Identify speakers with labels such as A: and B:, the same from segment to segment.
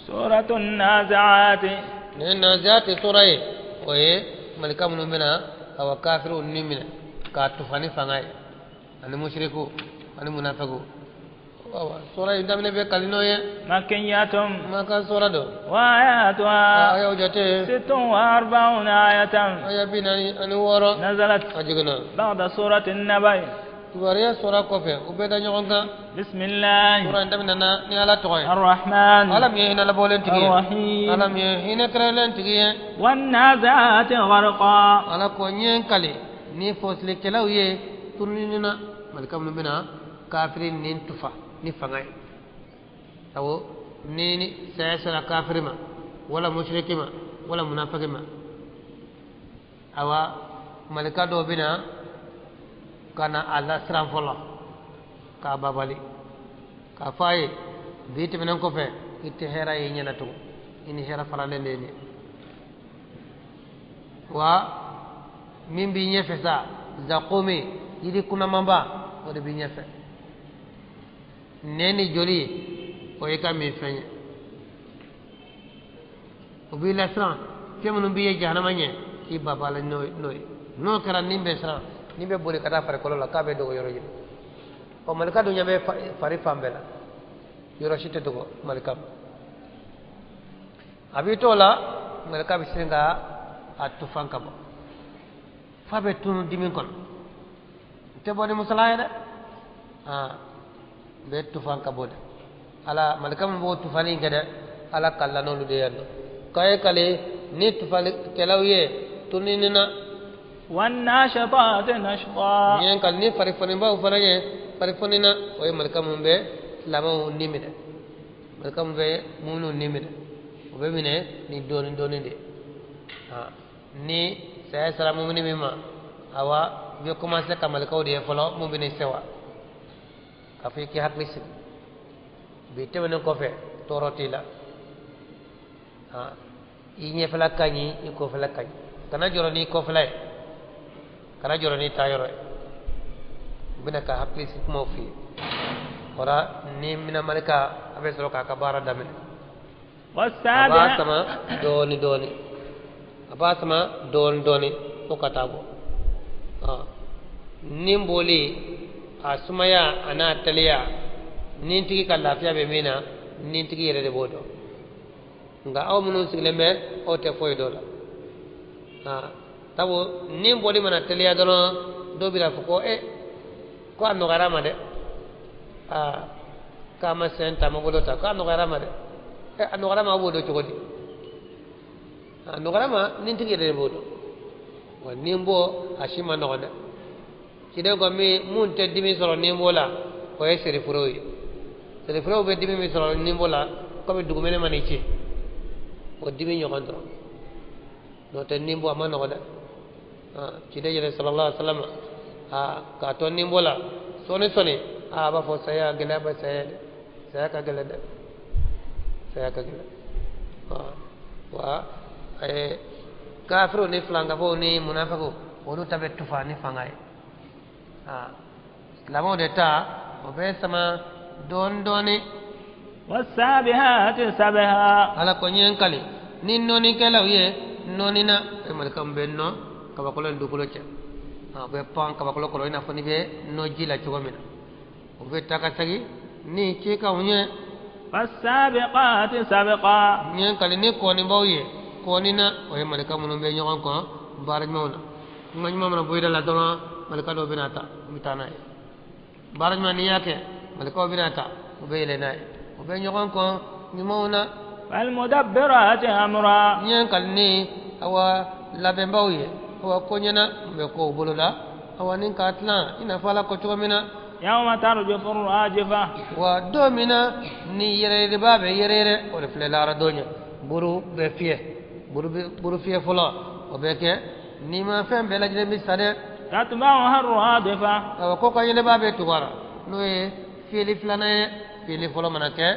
A: سورة النازعات.
B: Nin ye naziati sura ye, o ye malika minnu bɛna awa kafiriw ni minɛ k'a tufa ni fanga ye, ani musiriku ani munafiku. Awa sura in daminɛ bɛ kali n'o ye.
A: مكية.
B: Makan sura don.
A: وآياتها
B: Ayaw jate
A: 46 آية.
B: Aya 46.
A: نزلت
B: A jiginna
A: بعد سورة النبأ.
B: Kibaruya sura kɔfɛ, u bɛɛ da ɲɔgɔn kan.
A: بسم الله
B: Sura in daminɛna ni Ala tɔgɔ ye,
A: الرحمن
B: Ala min ye hinɛ labɔlen tigi ye,
A: الرحيم.
B: Ala min ye hinɛ kɛrɛnkɛrɛnlen tigi ye.
A: والنازعات غرقا.
B: Ala ko n ye n kale ni fɔsilikɛlaw ye tununi na, malika minnu bɛna kafiri ni tufa ni fanga ye. Sabu ni saya sera kafiri ma, wala musiriki ma, wala munafiki ma, awa malika dɔw bɛna ka na a lasiran fɔlɔ k'a babali k'a fɔ a ye: bi tɛmɛnen kɔfɛ, i tɛ hɛrɛ ye ɲɛna tugun, i ni hɛrɛ faralen de ye nin ye. Wa min b'i ɲɛfɛ sa, zakome yiri kunamanba, o de b'i ɲɛfɛ. Nɛn ni joli, o y'i ka minfɛn ye. O b'i lasiran fɛn minnu b'i ye jahanama ɲɛ, k'i baba la n'o ye. N'o kɛra, nin bɛ siran, nin bɛ boli ka taa farikolo la k'a bɛ dogo yɔrɔ ɲini. Ɔ malika dun ɲɛ bɛ fari fan bɛɛ la, yɔrɔ si tɛ dogo malika ma. A b'i t'o la, malika bɛ sin ka a tufan ka bɔ f'a bɛ tunu dimi kɔnɔ. N tɛ bɔ ni musala ye dɛ, aa n bɛ tufan ka bɔ dɛ. Ala malika min b'o tufani in kɛ dɛ, Ala kalila n'olu de ye yan nɔ k'a ye kale ni tufalikɛlaw ye tununi na.
A: والناشطات نشطا.
B: N ye kali ni farifonibaw fana ye farifoni na, o ye malika min bɛ silamɛw ni minɛ, malika min bɛ minnu ni minɛ, o bɛ minɛ ni dɔɔni dɔɔni de. Ni saya sera mumini min ma, awa i bɛ commencer ka malikaw de ye fɔlɔ mun bɛ n'i sewa k'a fɔ i k'i hakili sigi, bi tɛmɛnen kɔfɛ tɔɔrɔ t'i la, i ɲɛfɛla ka ɲi, i kɔfɛla ka ɲi, kana jɔrɔ n'i kɔfɛla ye, kana jɔrɔ n'i taayɔrɔ ye. U bɛna ka hakili sigi kumaw f'i ye. Wara ni mina malika a bɛ sɔrɔ k'a ka baara daminɛ, a b'a
A: والسابحات
B: sama dɔɔni dɔɔni, a b'a sama dɔɔni dɔɔni fo ka taa bɔ. Ni boli a sumaya a n'a teliya, ni tigi ka lafiya bɛ min na, ni tigi yɛrɛ de b'o dɔn. Nka aw minnu sigilen bɛ, aw tɛ foyi dɔn la. Sabu ni boli mana teliya dɔrɔn, dɔw bɛna fɔ ko e ko a nɔgɔyara ma dɛ, aa k'a ma sen ta, ma bolo ta, k'a nɔgɔyara ma dɛ. Ɛ, a nɔgɔyara ma, aw b'o dɔn cogo di? A nɔgɔyara ma, ni tigi yɛrɛ de b'o dɔn. Wa ni bɔ a si ma nɔgɔn dɛ. Ciden ko min mun tɛ dimi sɔrɔ ni b'o la, o ye seriforow ye. Seriforow bɛ dimi min sɔrɔ ni b'o la, komi dugumɛnɛ ma n'i ci, o dimi ɲɔgɔn dɔrɔn. N'o tɛ, ni bɔ a ma nɔgɔn dɛ. Ciden yɛrɛ sallallahu alaihi wa sallam, k'a to ni b'o la sɔɔni sɔɔni, a b'a fɔ saya gɛlɛya bɛ saya dɛ, saya ka gɛlɛn dɛ, saya ka gɛlɛn. Wa kafiriw ni filankafow ni munafikiw, olu ta bɛ tufa ni fanga ye. Silamɛw de ta, o bɛ sama dɔɔni dɔɔni.
A: والسابحات سبحا.
B: Ala ko n ye n kali ni nɔnikɛlaw ye nɔni na, o ye malika min bɛ nɔ kabakolo ni dugukolo cɛ. O bɛ pan kabakolo kɔrɔ i n'a fɔ n'i bɛ nɔ ji la cogo min na, o bɛ taa ka segin ni cikanw ye.
A: فالسابقات سبقا.
B: N ye n kali ni kɔnibaw ye kɔni na, o ye malika minnu bɛ ɲɔgɔn kɔn baara ɲumanw na. Kuma ɲuman mana bɔ i da la dɔrɔn, malika dɔw bɛna ta, u bɛ taa n'a ye. Baara ɲuman n'i y'a kɛ, malikaw bɛna ta, u bɛ yɛlɛ n'a ye, u bɛ ɲɔgɔn kɔn ɲumanw na.
A: فالمدبرات أمرا.
B: N ye n kali ni awa labɛnbaw ye, awa ko ɲɛna n bɛ kow bolo la, awa ni k'a tilan i n'a fɔ Ala ko cogo min na.
A: يوم ترجف الراجفة.
B: Wa don min na ni yɛrɛyɛrɛba bɛ yɛrɛyɛrɛ, o de filɛ lahara don ye. Buru bɛ fiyɛ, buru bɛ buru fiyɛ fɔlɔ, o bɛ kɛ n'i ma fɛn bɛɛ lajɛlen bɛ sa dɛ.
A: تتبعها الرادفة.
B: Awa ko ka yɛlɛba bɛ tugu a la, n'o ye fiyɛli filanan ye. Fiyɛli fɔlɔ mana kɛ,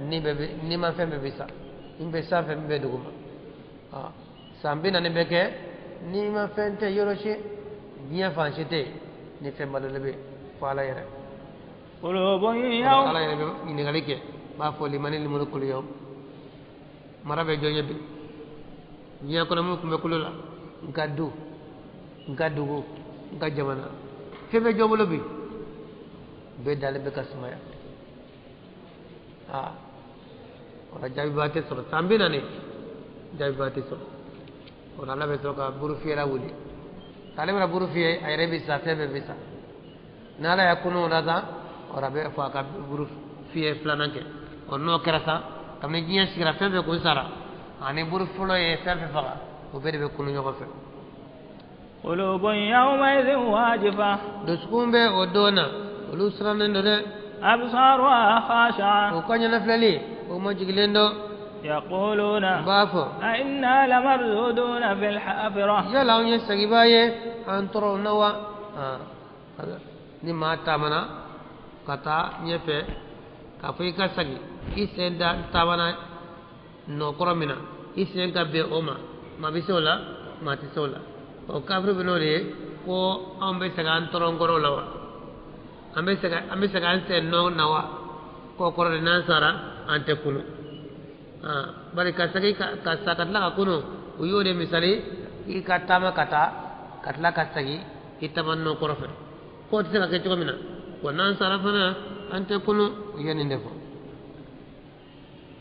B: ni bɛɛ bɛ n'i ma fɛn bɛɛ bɛ sa, n bɛ sanfɛ, min bɛ duguma. San 40 bɛ kɛ, n'i ma fɛn tɛ yɔrɔ si, diɲɛ fan si tɛ yen ni fɛn balolen bɛ fo Ala yɛrɛ.
A: قلوب يوم
B: Ala yɛrɛ bɛ ɲininkali kɛ, b'a fɔ limanil mulkul yawm. Mara bɛ jɔn ye bi diɲɛ kɔnɔ mun tun bɛ kulo la n ka du n ka dugu n ka jamana fɛn bɛ jɔn bolo bi bɛɛ dalen bɛ ka sumaya aa o la jaabiba tɛ sɔrɔ san 40 jaabiba tɛ sɔrɔ o la ala bɛ sɔrɔ ka buru fiyɛla wuli k'ale bɛna buru fiyɛ a yɛrɛ bɛ sa fɛn bɛɛ bɛ sa n'ala y'a kunu o la sa o la bɛ fɔ a ka buru fiyɛ filanan kɛ o n'o kɛra sa kabini diɲɛ sigira fɛn fɛn kun sara ani buru fɔlɔ ye fɛn fɛn faga o bɛɛ de bɛ kunu ɲɔgɔn fɛ.
A: قلوب يومئذ واجفة
B: dusukun bɛ o don na olu sirannen don dɛ.
A: أبصارها خاشعة
B: o ka ɲɛnafilɛli o ma jigilen don.
A: يقولون
B: u b'a fɔ.
A: أئنا لمردودون في الحافرة
B: yala anw ye sagiba ye an tɔɔrɔ na wa. Ni maa taamana ka taa ɲɛfɛ k'a fɔ i ka sagi i sen da taamana nɔ kɔrɔ min na i sen ka bɛn o ma maa bɛ se o la maa tɛ se o la o kafiri bɛ n'o de ye ko anw bɛ segin an tɔɔrɔ kɔrɔw la wa an bɛ segin an sen nɔ na wa k'o kɔrɔ de n'an sara an tɛ kunu bari ka segin ka sa ka tila ka kunu o y'o de misali i ka taama ka taa ka tila ka segin i taama nɔ kɔrɔ fɛ k'o tɛ se ka kɛ cogo min na wa n'an sara fana an tɛ kunu u ye nin de fɔ.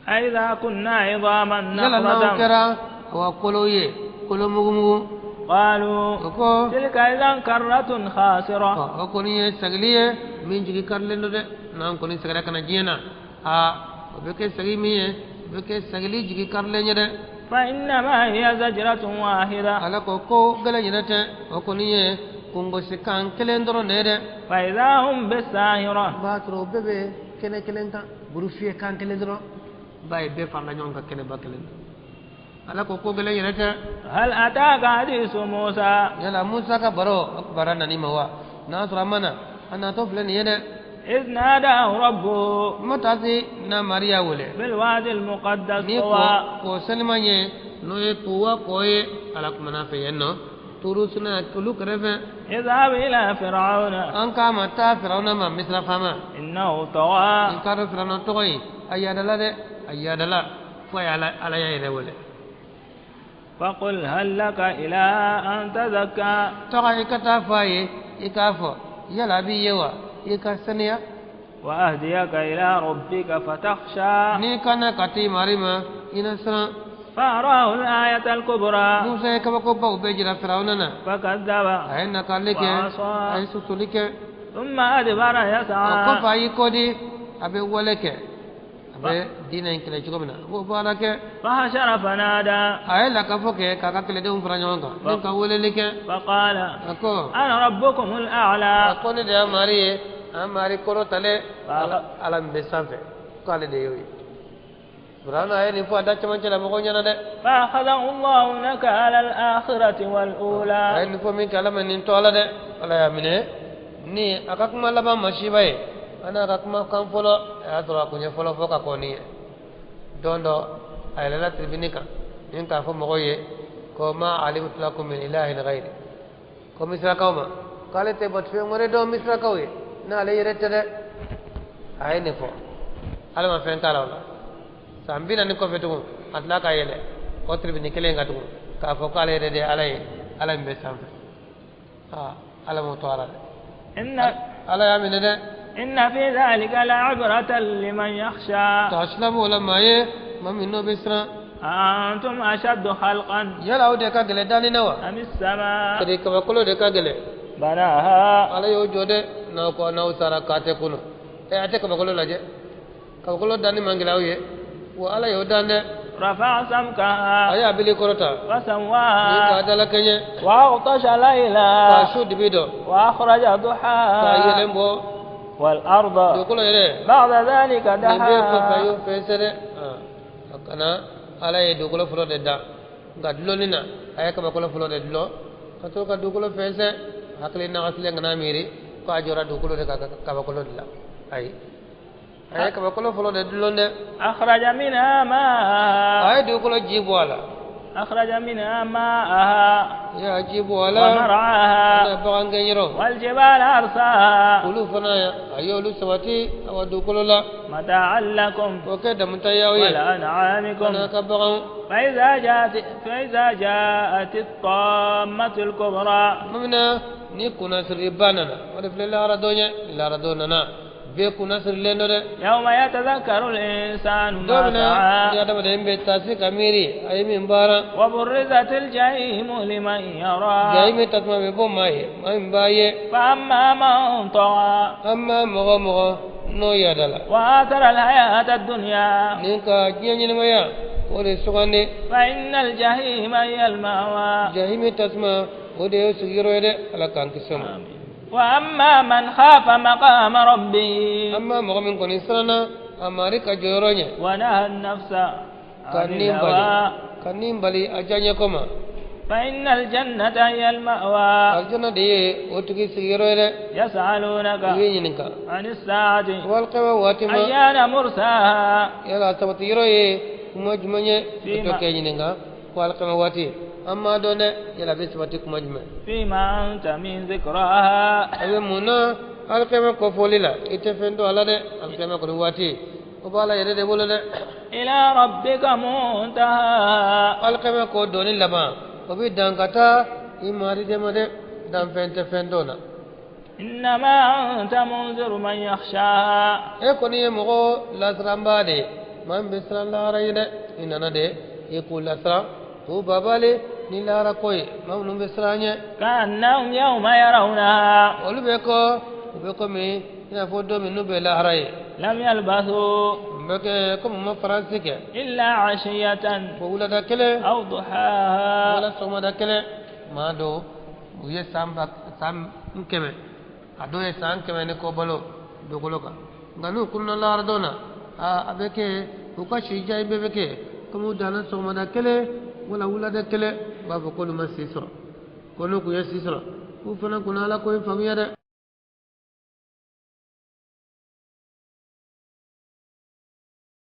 A: أئذا كنا عظاما
B: yala n'anw
A: نخرة
B: kɛra awa kolo ye kolo mugumugu.
A: قالوا تلك إذا كرة خاسرة
B: o kɔni ye sagili ye min jigi karilen don dɛ n'an kɔni seginna ka na diɲɛ na aa o bɛ kɛ sagi min ye o bɛ kɛ sagili jigi karilen ye dɛ.
A: فإنما هي زجرة واحدة
B: ala ko ko gɛlɛn yɛrɛ tɛ o kɔni ye kungosikan kelen dɔrɔn de ye dɛ.
A: فإذا هم بالساهرة
B: o b'a sɔrɔ o bɛɛ bɛ kɛnɛ kelen kan buru fiyɛ kan kelen dɔrɔn b'a ye bɛɛ farala ɲɔgɔn kan kɛnɛba kelen ala ko ko gɛlɛn yɛrɛ tɛ.
A: هل أتاك حديث موسى
B: yala musa ka baro o kibaruya nan'i ma wa n'a sɔrɔ a ma na a natɔ filɛ nin ye dɛ.
A: إذ ناداه ربه
B: mɔtasi na mariya wele.
A: بالوادي المقدس
B: ni
A: طوى
B: kɔ sɛlima ye n'o ye tuwa kɔ ye ala kumana fɛ yen nɔ turu sina olu kɛrɛfɛ.
A: اذهب إلى فرعون
B: an k'a ma taa firawuna ma misira faama.
A: إنه طغى
B: i k'a dɔn firawuna tɔgɔ ye a yaadala dɛ a yaadala fo a ye ala ya yɛrɛ wele.
A: فقل هل لك إلى أن تزكى
B: tɔgɔ i ka taa fɔ a ye i k'a fɔ yala a b'i ye wa i ka saniya.
A: وأهديك إلى ربك فتخشى
B: n'i kana ka t'i mari ma i na siran.
A: فأراه الآية الكبرى
B: musa ye kabakobaw bɛɛ jira firawuna na.
A: فكذب
B: a ye nakali kɛ a ye susuli kɛ.
A: ثم أدبر
B: o
A: يسعى
B: kɔfɛ a y'i kɔdi a bɛ wale kɛ a bɛ diinɛ in kɛlɛ cogo min na a b'o baara kɛ.
A: فحشر فنادى
B: a ye lakafo kɛ k'a ka kɛlɛdenw fara ɲɔgɔn kan ni ka weleli kɛ.
A: فقال
B: a ko
A: أنا ربكم الأعلى
B: a ko ne de y'a mari ye an mari kɔrɔ talen ala min bɛ sanfɛ k'ale de y'o ye. firawuna a ye nin fɔ a da cɛmancɛ la mɔgɔw ɲɛna dɛ.
A: فأخذه الله نكال الآخرة
B: a
A: والأولى
B: ye nin fɔ min kɛ ala ma nin to ala dɛ ala y'a minɛ ni a ka kuma laban masiba ye a n'a ka kuma kan fɔlɔ a y'a sɔrɔ a kun ye fɔlɔ fɔ ka kɔn nin ye don dɔ a yɛlɛla tribune kan ni k'a fɔ mɔgɔw ye ko ma alimtu lakum min ilahin ghayri ko misirakaw ma k'ale tɛ batofɛn wɛrɛ dɔn misirakaw ye n'ale yɛrɛ tɛ dɛ a ye nin fɔ ala ma fɛn k'a la o la san 40 kɔfɛ tugun a tila ka yɛlɛ o tribune kelen kan tugun k'a fɔ k'ale yɛrɛ de ye ala ye ala min bɛ sanfɛ aa ala m'o to ala dɛ ala y'a minɛ dɛ.
A: إن في ذلك لعبرة لمن يخشى
B: taasila b'o la maa ye maa min n'o bɛ siran.
A: أأنتم أشد خلقا
B: yala aw de ka gɛlɛn danni na wa.
A: أم السماء
B: kari kabakolo de ka gɛlɛn.
A: بناها
B: ala y'o jɔ dɛ n'aw ko n'aw sara k'a tɛ kunu ɛ a tɛ kabakolo lajɛ kabakolo danni man gɛlɛn aw ye wa ala y'o dan dɛ.
A: رفع سمكها
B: a y'a bili kɔrɔta. ni k'a
A: فسواها
B: dala kɛɲɛ.
A: وأغطش
B: k'a
A: ليلها
B: su dibi dɔ.
A: وأخرج
B: k'a
A: ضحاها
B: yɛlɛn bɔ.
A: والأرض
B: dugukolo yɛrɛ.
A: بعد ذلك
B: nin bɛɛ kɔfɛ a
A: دحاها
B: y'o fɛnsɛ dɛ. A kana ala ye dugukolo fɔlɔ de da nka dulonni na a ye kabakolo fɔlɔ de dulon ka to ka dugukolo fɛnsɛ hakili nagasilen kana miiri ko a jɔra dugukolo de ka kabakolo de la ayi a ye kabakolo fɔlɔ de dulon dɛ.
A: أخرج منها ماءها
B: a ye dugukolo ji bɔ a la.
A: أخرج منها ماءها
B: ya ji bɔ a la
A: ومرعاها
B: n'a bagan gɛnyɔrɔ
A: والجبال أرساها
B: olu fana a y'olu sabati awa dugukolo la
A: متاعا لكم
B: k'o kɛ damata y'aw ye
A: ولأنعامكم
B: n'a ka baganw
A: فإذا جاءت الطامة الكبرى
B: tuma min na ni kunnasiriliba nana o de filɛ lahara don ye lahara don nana bɛɛ kunnasirilen don dɛ
A: يوم يتذكر الإنسان
B: don
A: ما
B: min na ni
A: سعى
B: adamaden bɛ taasi ka miiri a ye min baara
A: وبرزت الجحيم لمن يرى
B: jahimi tasuma bɛ bɔ maa ye maa min b'a ye
A: فأما من طغى
B: an ma mɔgɔ mɔgɔ n'o yadala
A: وآثر الحياة الدنيا
B: ni ka diɲɛ ɲɛnamaya o de sugandi
A: فإن الجحيم هي المأوى
B: jahimi tasuma o de ye sigiyɔrɔ ye dɛ ala k'an kisi o ma
A: وأما من خاف مقام ربه
B: an ma mɔgɔ min kɔni siranna a mari ka jɔyɔrɔ ɲɛ
A: ونهى النفس
B: ka
A: عن
B: nin bali
A: الهوى
B: ka nin bali a diyaɲɛko ma
A: فإن الجنة هي المأوى
B: alijana de ye o tigi sigiyɔrɔ ye dɛ
A: يسألونك
B: u b'i ɲininka
A: عن الساعة
B: walikɛma waati ma
A: أيان مرساها
B: yala a sabati yɔrɔ ye kuma jumɛn ye o to
A: Fima.
B: k'e ɲininka ko alikɛma waati an m'a dɔn dɛ yala a bɛ sabati kuma jumɛn
A: فيما أنت من ذكراها
B: a bɛ mun na alikɛma kɔfɔli la i tɛ fɛn dɔn a la dɛ alikɛma kɔni waati o b'a la yɛrɛ de bolo dɛ
A: إلى ربك منتهاها
B: alikɛma ko dɔnni laban o bɛ dan ka taa i mari de ma dɛ danfɛn tɛ fɛn dɔn na
A: إنما أنت منذر من يخشاها
B: e kɔni ye mɔgɔ lasiranbaa de ye maa min bɛ siran lahara ye dɛ i nana de i k'u lasiran k'u babale ni lahara ko ye maa minnu bɛ siran ɲɛ
A: كأنهم يوم يرونها
B: olu bɛ kɔ u bɛ komi i n'a fɔ don min n'u bɛ lahara ye
A: لم يلبثوا
B: u bɛ kɛ komi u ma faransi kɛ
A: إلا عشية
B: fo wulada kelen
A: أو ضحاها
B: wala sɔgɔmada kelen maa dɔw u ye san 100 a dɔw ye san 100 ni kɔ balo dugukolo kan nka n'u kunna lahara don na a bɛ kɛ u ka si diya bɛɛ bɛ kɛ komi u danna sɔgɔmada kelen wala wulada kelen u b'a fɔ k'olu ma si sɔrɔ ko n'u kun ye si sɔrɔ k'u fana kun na ala ko in faamuya dɛ.